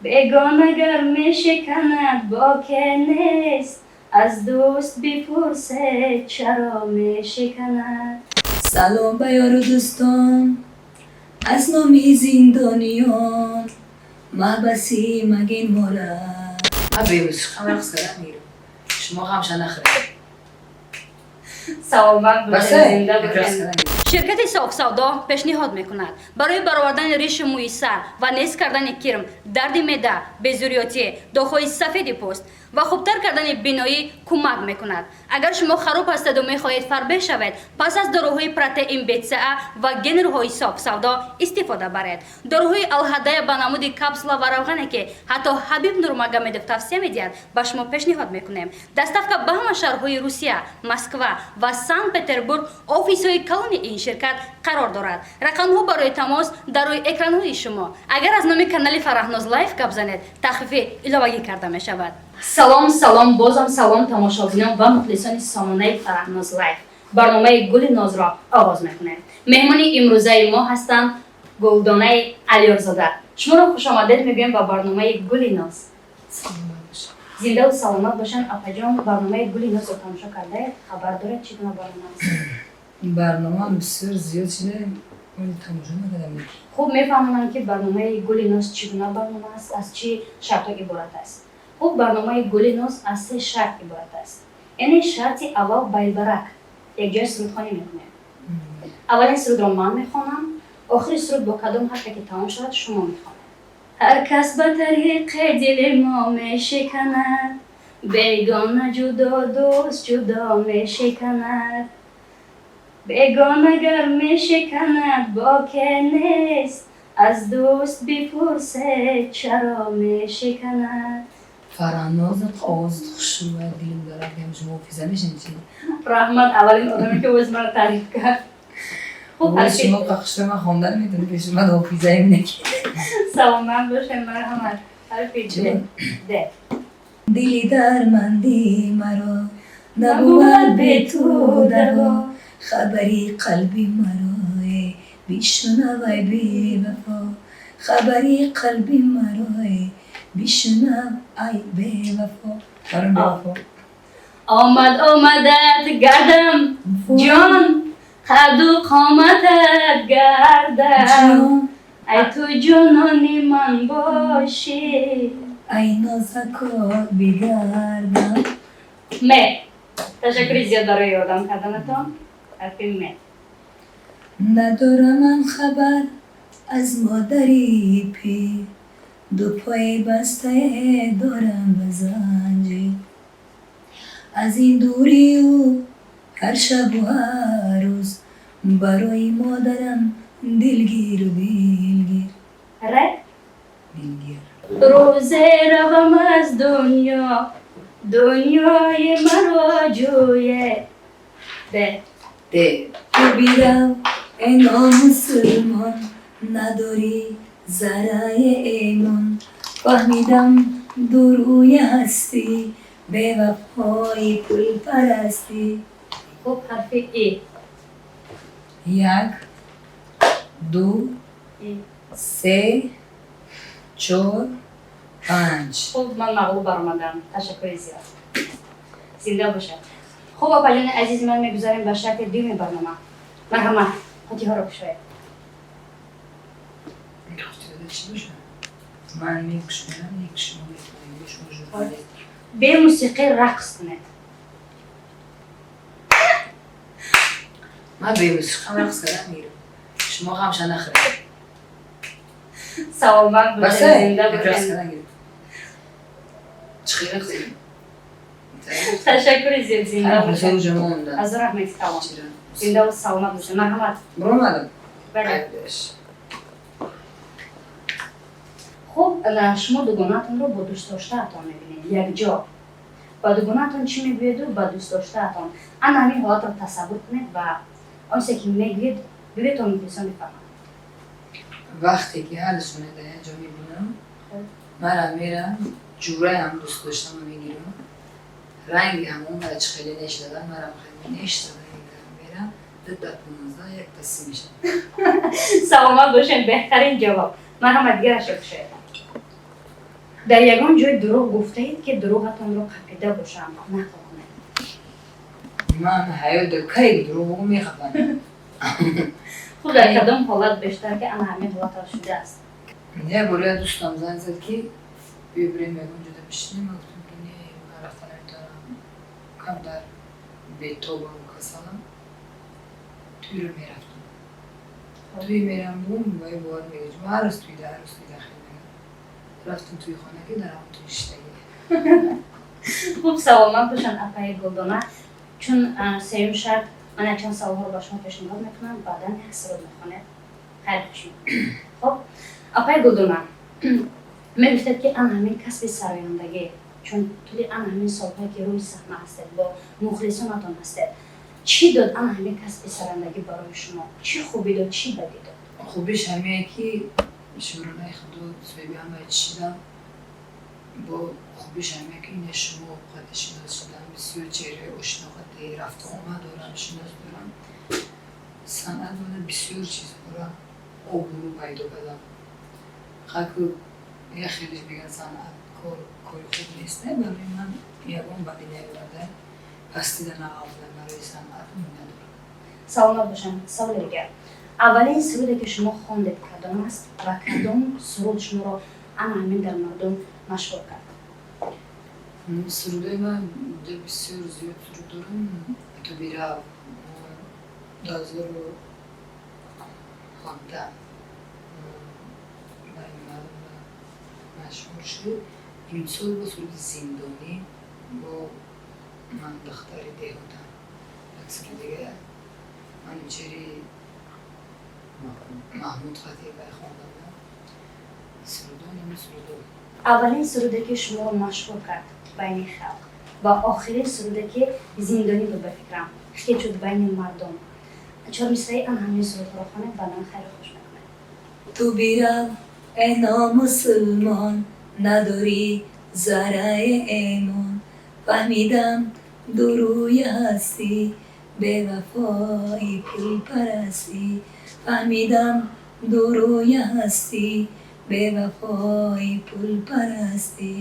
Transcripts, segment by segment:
Бегона гар мешиканад, боке нест, аз дӯст бипурсед, чаро мешиканад. Салом ба ёру дӯстон аз номи зиндониён, маҳбаси магин мора. Ман бемусиқам рақс кардан мегирам, шумо ғамша нахӯред. Саломат бошед. Басе. Зинда рақс бошед. кардан мегирам. Ширкати Софсавдо пешниҳод мекунад: барои баровардани ришу мӯи сар ва нест кардани кирм, дарди меъда, безурётӣ, доғҳои сафеди пӯст ва хубтар кардани биноӣ кӯмак мекунад. Агар шумо хароб ҳастеду мехоҳед фарбеҳ шавед, пас аз доруҳои протеин БЦА ва генерҳои Софсавдо истифода баред. Доруҳои алҳадая ба намуди капсула ва равғане, ки ҳатто Ҳабиб Нурмагомедов тавсия медиҳад, ба шумо пешниҳод мекунем. Доставка ба ҳама шаҳрҳои Русия, Москва ва Санкт Петербург офисҳои калони ин ширкат қарор дорад. Рақамҳо барои тамос дар рӯи экранҳои шумо. Агар аз номи канали Фараҳноз Лайф гап занед, тахфифи иловагӣ карда мешавад. Салом, салом, бозам салом, тамошобинон ва мухлисони сомонаи Фараҳноз Лайф. Барномаи Гули Нозро оғоз мекунем. Меҳмони имрӯзаи мо ҳастанд Гулдонаи Алиёрзода. Шуморо хушомадед мегӯем ба барномаи Гули Ноз. Саломат бошед. Зиндаву саломат бошанд, апаҷон. Барномаи Гули Нозро тамошо кардаед? Хабар доред, чӣ гуна барнома аст? Барномаам бисёр зиёд шуда, вале тамошо накардам. Хуб мефаҳмонам, ки барномаи Гули Ноз чӣ гуна барнома аст, аз чӣ шартҳо иборат аст. Хуб, барномаи Гули Ноз аз се шарт иборат аст. Яъне шарти аввал: байбарак якҷоя сурудхонӣ мекунем. Аввалин сурудро ман мехонам, охири суруд бо кадом ҳарфе ки тамом шавад, шумо мехонед. Ҳар кас ба тариқе дили мо мешиканад, бегона ҷудо, дӯст ҷудо мешиканад. Бегона гар мешиканад, боке нест, аз дӯст бипурсед, чаро мешиканад. Фараҳноз, овозат хушрӯ, дилим дарак, ям шумо ҳофиза мешин чи? Раҳмат, аввалин одаме, ки овози маро таъриф кард. Хуб. Овози шумо хушрӯ, ман хондан метавонам, пеши ман ҳофизаем неки. Саломат бошед, марҳамат. Ҳарфи Д. Д. Дили дарманди маро набувад бе ту даво, хабари қалби маро бишунавай, бевафо, хабари қалби маро бишунав, ай бевафо, баром бевафо. Омад омадат гардам, ҷон, қаду қоматат гардам, ай ту ҷонони ман бошӣ. Ай нозакот бигардам. Ме. Ташаккури зиёд барои ёрдам карданатон. Ҳарфи Ме. Надорам ман хабар аз модари пир, ду пои бастае дорам ба занҷир, аз ин дурию ҳар шабу ҳар рӯз барои модарам дилгиру дилгир. Ре. Дилгир. Рӯзе равам аз дунё, дунёи маро ҷӯе. Д. Д. Ту бирав, э номусулмон, надорӣ зарраи эмон, фаҳмидам, дурӯя ҳастӣ, бевафои пулпарастӣ. Хуб, ҳарфи И. Як, ду, И. се, чор, панҷ. Хуб, ман мағлуб баромадам. Ташаккури зиёд, зинда бошад. Хуб, апаҷони азизи ман, мегузарем ба шарти дуюми барнома. Марҳамат, қутиҳоро кушоед. Чӣ бошад? Ман мекушоям, як шумо мекунед, шумо журналист. Бе мусиқӣ рақс кунед. Ман бемусиқам рақс кардан мегирам, шумо ғамша нахӯред. Саломат бошед. Басе. Зинда рақс бошед. кардан гирам, чӣ хел рақс? Ташаккури зиёд, зинда бошед. Ҷо монда. Аз раҳмати калон, зиндаву саломат бошед. Марҳамат. Буромадам. Бале. Айбдеш. Хуб, шумо дугонаатонро бо дӯстдоштаатон мебинед якҷо. Ба дугонаатон чӣ мегӯеду ба дӯстдоштаатон? Ана ҳамин ҳолатро тасаввур кунед ва он чизе, ки мегӯед, бигӯед, то мухлисон бифаҳманд. Вақте ки ҳалшона дар як ҷо мебинам, мара мерам, ҷураям дӯст доштама мегирам, ранги ҳамон мара чӣ хеле нешдада, марам хеле нешдада мерам, 2 да 15 1 та 30 мешавад. Саломат бошед, беҳтарин ҷавоб. Марҳамат, дигарашро кушоед. Дар ягон ҷой дурӯғ гуфтаед, ки дурӯғатонро қапида бошам, нақл кунед. Ман ҳаёт дар кай дурӯғ бугӯ, мехапам. Хуб, дар кадом ҳолат бештар, ки ана ҳамин ҳолатро шудааст? Як бор як дӯстам занг зад, ки биё бирем ягон ҷода бишинем. Ман гуфтам, ки не, ман рафта наметавонам, камтар бетобам, касалам. Тӯйро мерафтам, тӯй мерам бугум, вай бовар мегӯ, ҳар рӯз тӯйда, ҳар рӯз тӯйда, хел мегӯ. Рафтам тӯи хона, ки дар ҳамон тӯй шиштагӣ. Хуб, саломат бошанд, апаи Гулдона. Чун сеюм шарт, ман якчанд саволҳоро ба шумо пешниҳод мекунам, баъдан як суруд мехонед, хайр хуш мекунем. Хуб, апаи Гулдона, мегуфтед, ки ан ҳамин касби сарояндагӣ, чун тӯли ан ҳамин солҳое, ки рӯи саҳна ҳастед, бо мухлисонатон ҳастед, чӣ дод ан ҳамин касби сарояндагӣ барои шумо? Чӣ хубӣ дод, чӣ бадӣ дод? Хубиш ҳамее, ки шукронаи худо, соҳиби ҳамаи чӣ шидам. Бо хубиш ҳамее, ки ина шумо қадди шинос шудам, бисёр чеҳраи ошино қадди рафту омад дорам, шинос дорам. Санъат мана бисёр чизҳоро обрӯ пайдо кардам. Хаку як хелеш мегӯянд, санъат кор кори хуб нест. Не, барои ман ягон бадӣ наёварда, пастида нағавзда, барои санъат миннатдорам. Саломат бошанд. Саволи дигар: аввалин суруде, ки шумо хондед, кадом аст ва кадом суруд шуморо ана ҳамин дар мардум машҳур кард? Сурудои ман бисёр зиёд суруд дорам. Ту бирав, 2017 байни мардум машҳур шуд. Имсол бо суруди «Зиндонӣ», бо «Ман духтари деҳотам», як суруди дига Манучери Маҳмуд Хатибай хондам. Сурудон ин сурудо. Аввалин суруде, ки шуморо машҳур кард байни халқ, ва охирин суруде, ки «Зиндонӣ» буд, ба фикрам, хел шуд байни мардум, чормисраи ан ҳамин сурудҳоро хонед, баъдан хайру хуш мекунед. Ту бирав, э номусулмон, надорӣ зарраи эмон. Фаҳмидам, дурӯя ҳастӣ, бевафои пулпарастӣ. Фаҳмидам, дурӯя ҳастӣ, бевафои пулпарастӣ.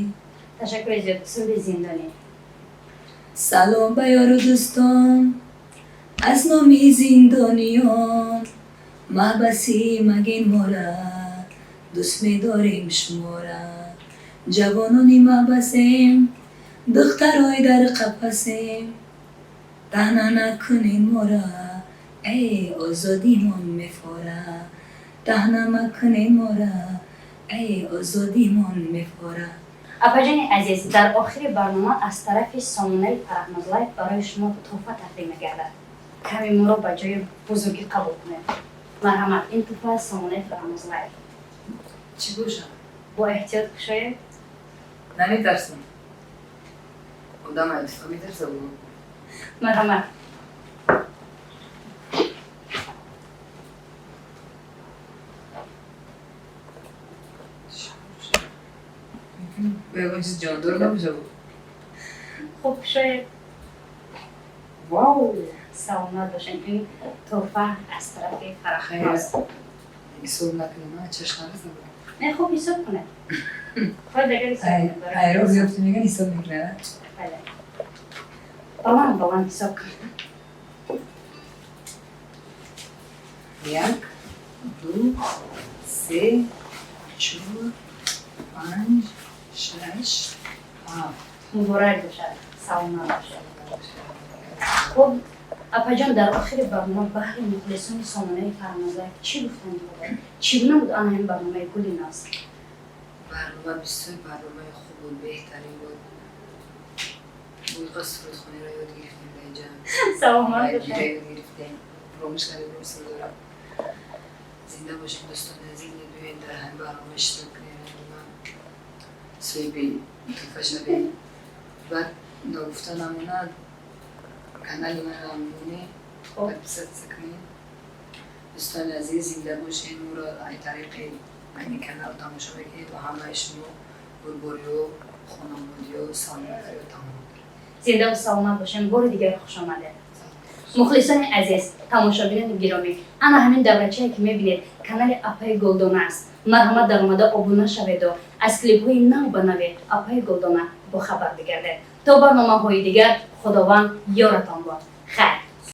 Ташаккури зиёд. Суруди «Зиндонӣ». Салом ба ёру дӯстон аз номи зиндониён. Маҳбаси магин мора, дӯст медорем шумора. Ҷавонони маҳбасем, духтарои дар қафасем. Таъна накунед мора, эй озодимон мефора. Таъна макунед мора, эй озодимон мефора. Апаҷони азиз, дар охири барнома аз тарафи сомонаи Фараҳнозлайв барои шумо тӯҳфа тақдим мегардад. Ками моро ба ҷои бузургӣ қабул кунед. Марҳамат, ин тӯҳфа аз сомонаи Фараҳнозлайв. Чӣ бошам? Бо эҳтиёт кушоед. Наметарсам, одам аз тӯҳфа метарса бо. Марҳамат. Бо ягон чиз ҷондор набоша бо. Хуб, кушоед. Вау! Саломат бошед, ин тӯҳфа аз тарафи Фараҳноз. Ҳисоб накунем, чашм нараса бо. Не, хуб, ҳисоб кунед. Хоҳед, агар ҳисоб кунед. Айроб ёфту меган, ҳисоб мекунад. Бале, баланд баланд ҳисоб кунед. Як, ду, се, чор, панҷ, шаш, ҳафт. Муборак бошад, саломат бошад. Хуб, апаҷон, дар охири барнома баҳри мухлисони сомонаи Фараҳнозлайв чӣ гуфтани доред? Чӣ гуна буд ана ҳамин барномаи «Гули ноз»? Барнома бисёр барномаи хуб буд, беҳтарин буд. Буйқа сурудхониро ёд гирифтем дар инҷа. Саломат бошед. Ёд гирифтем, фуромӯш кардем сурудро. Зинда бошед, дӯстони азиз. Биёед, дар ҳамин барнома иштирок кунем, ман соҳиби тӯҳфа шавем. Баъд ногуфта намонад, канали маро монед, подписаться кунед. Дӯстони азиз, зинда бошед. Моро ай тариқи ҳамин канал тамошо мекунед ва ҳамаи шумо бурбориё, хонамодиё, саломатиё тамом. Зиндаву саломат бошем. Бори дигар хуш омадед. Мухлисони азиз, тамошобинони гиромӣ, ана ҳамин даврачае, ки мебинед, канали апаи Гулдона аст. Марҳамат, даромада обуна шаведу. Аз клипҳои нав ба нави апаи Гулдона бохабар бигардед. То барномаҳои дигар, Худованд ёратон бод. Хайр.